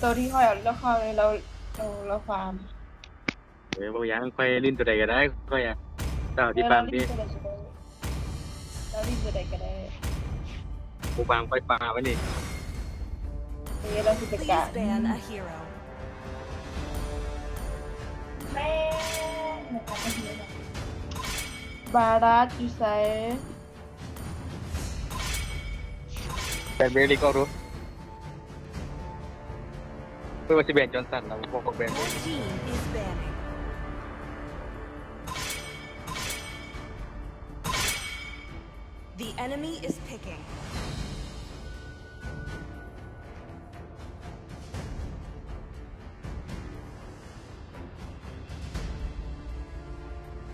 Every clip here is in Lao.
ໂຕທີ່ຂ້ອຍເອົາແລ້ວເຂົ້າໃນລາວ ລາວ ລາວຟາມ. ເອີ ບໍ່ຫຍັງ ຂ້ອຍຫຼິ້ນໂຕໃດກໍໄດ້ ຂ້ອຍອະ ເຈົ້າທີ່ຟາມຕິ ເອີ ລາວຫຼິ້ນໂຕໃດກໍໄດ້ ລາວຫຼິ້ນໂຕໃດກໍໄດ້ ຜູ້ຟັງຂ້ອຍປາໄວ້ນີ້ ເອີ ລາວຊິໄປການ Please ban a hero. ແມ່ນ ບາລາດຢູ່ໃສ? ແບນເວລິກອອກດູ ເພິ່ນວ່າຊິແບນຈອນສັນນະ ບໍ່ແບນ Your team is banning. The enemy is picking.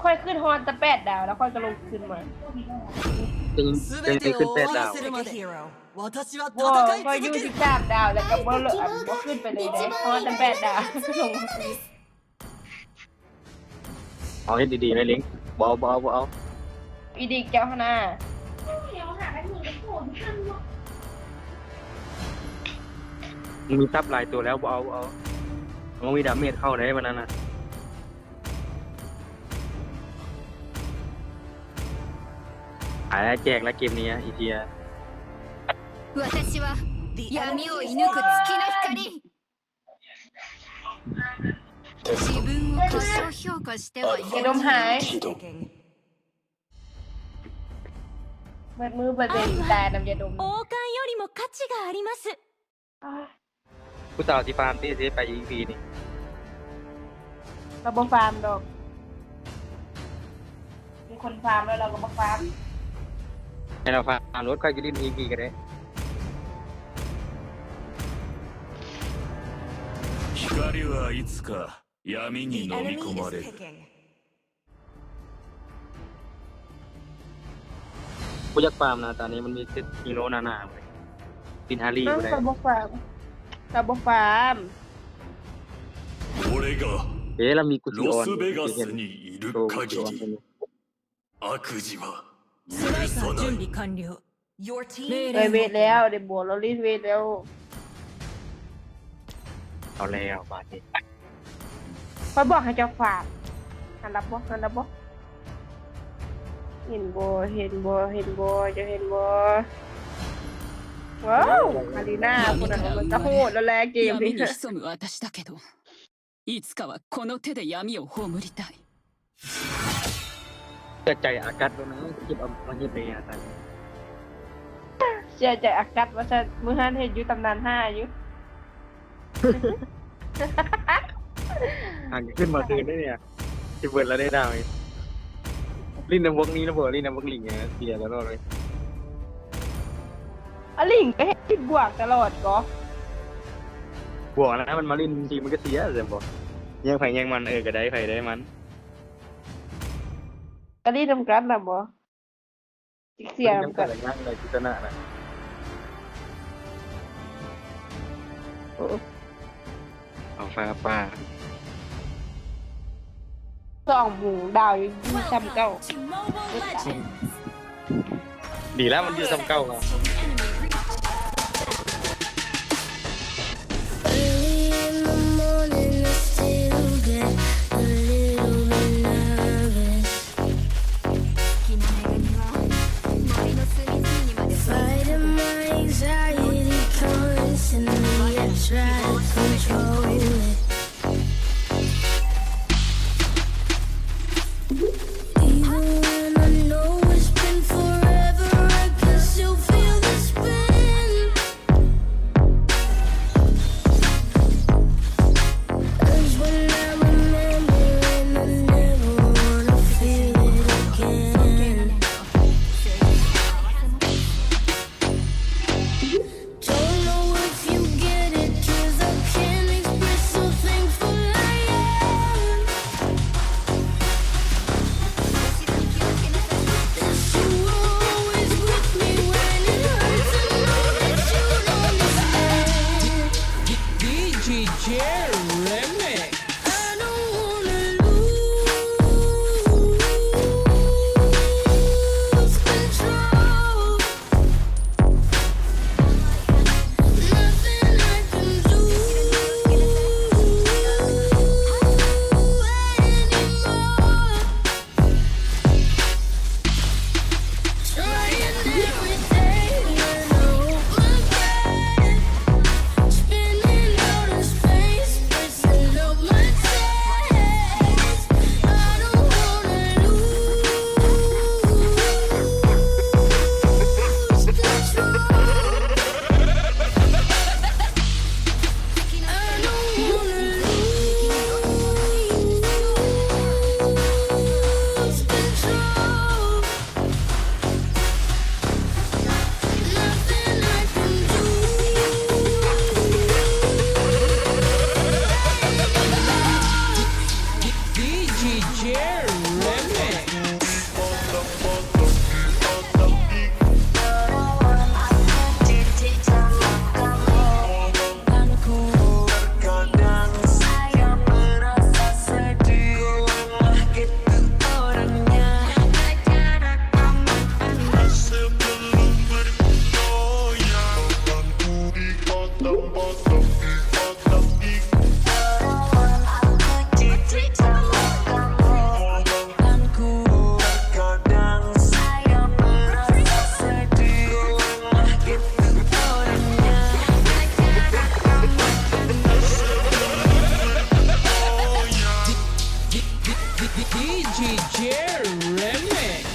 ຂ້ອຍຂຶ້ນຮອດແຕ່ແປດດາວ ແລ້ວຂ້ອຍກໍລົງຂຶ້ນມາ ຈະ ຈະໄດ້ຂຶ້ນແປດດາວ Hero. ບໍ່ ຂ້ອຍຢູ່ສິບສາມດາວ ແລ້ວກໍບໍ່ເລີກ ອັນ ບໍ່ຂຶ້ນໄປເລີຍເດ້ ຮອດແຕ່ແປດດາວ ລົງມາຄືນ. ເອົາເຮັດດີໆ ແມ່ລິງ ບໍ່ເອົາ ບໍ່ເອົາ ບໍ່ເອົາ ອີດິກເຈົ້າຫັ້ນນາ ມັນມີຊັບຫຼາຍຕົວແລ້ວ ບໍ່ເອົາ ບໍ່ເອົາ ມັນມີດາເມດເຂົ້າໄດ໋ ມັນນັ້ນນະ ອາ ແຈກລະເກມນີ້ ອີເຊຍ 私は The enemy is 闇を射 gone. 自分を過小評価してはいけない。 Picking. ເບິດມື້ເບິດເວນຕາຍນຳຢາດົມ 王冠よりも価値があります. ຜູ້ສາວທີ່ຟາມຕິ ຊິໄປອີພີນີ້ ລາວບໍ່ຟາມດອກ ມີຄົນຟາມແລ້ວ ລາວກໍບໍ່ຟາມ ໃຫ້ລາວຟາມໂລດ ຂ້ອຍຊິຫຼິ້ນອີພີກໍໄດ້ 光はいつか The enemy is picking. ບໍ່ຢາກຟາມນະ ຕອນນີ້ມັນມີເຊັດຮີໂຣໜາໆເວີຍ ຕິນຮາຣີບໍ່ໄດ້ ເອົ້າ ກໍບໍ່ຟາມ ກໍບໍ່ຟາມ ເອີ ລະມີກູຊິອອນ スナイパー準備完了. 命令 ເອີຍ ເວດແລ້ວ ເດໂບ ລາວຫຼິ້ນເວດແລ້ວ ເອົາແລ້ວບາດນີ້ ຂ້ອຍບອກໃຫ້ເຈົ້າຟາມ ຫັນລັບບໍ່ ຫັນລັບບໍ່ ເຫັນບໍ່ ເຫັນບໍ່ ເຫັນບໍ່ ເຈົ້າເຫັນບໍ່ ວ້າວ ອາຣີນາພຸ້ນນະ ມັນກະໂຫດແລ້ວແຫຼະເກມນີ້ いつかはこの手で闇を葬りたい。 ເຊື່ອໃຈອາກັດໂລດນະ ເກັບເອົາມາເຮັດໄດ້ອາກັດ ເຊື່ອໃຈອາກັດວ່າຊັ້ນ ມື້ຫັ້ນເຫັນຢູ່ຕຳນານຫ້າຢູ່ ຫາຂຶ້ນມາຄືນໄດ້ນີ້ ຊິເບິດແລ້ວເດ້ດາວນີ້ ຫຼິ້ນນຳພວກນີ້ລະບໍ່ ຫຼິ້ນນຳພວກລິງ ເສຍຕະຫຼອດເລີຍ ອາລິງກໍເຮັດຜິດບວກຕະຫຼອດກໍ ບວກນະ ມັນມາຫຼິ້ນທີມັນກໍເສຍ ແມ່ນບໍ່ ແຍ່ງໃຜແຍ່ງມັນ ເອີ ກໍໄດ້ໃຜໄດ້ມັນ ກໍຫຼິ້ນນຳກັນນະບໍ່ ຊິເສຍນຳກັນ ຍັງໄດ້ຊະນະນະ ໂອ້ ເອົາຟ້າປ່າ ສອງໝູ່ດາວຢູ່ຊ່ຳເກົ່າ Welcome to Mobile Legends. ດີແລ້ວມັນຢູ່ຊ່ຳເກົ່າ Early in the morning, I still get a little bit nervous. Fighting my anxiety, constantly I try to control it. Even when I know it's been forever, I can still feel this Remix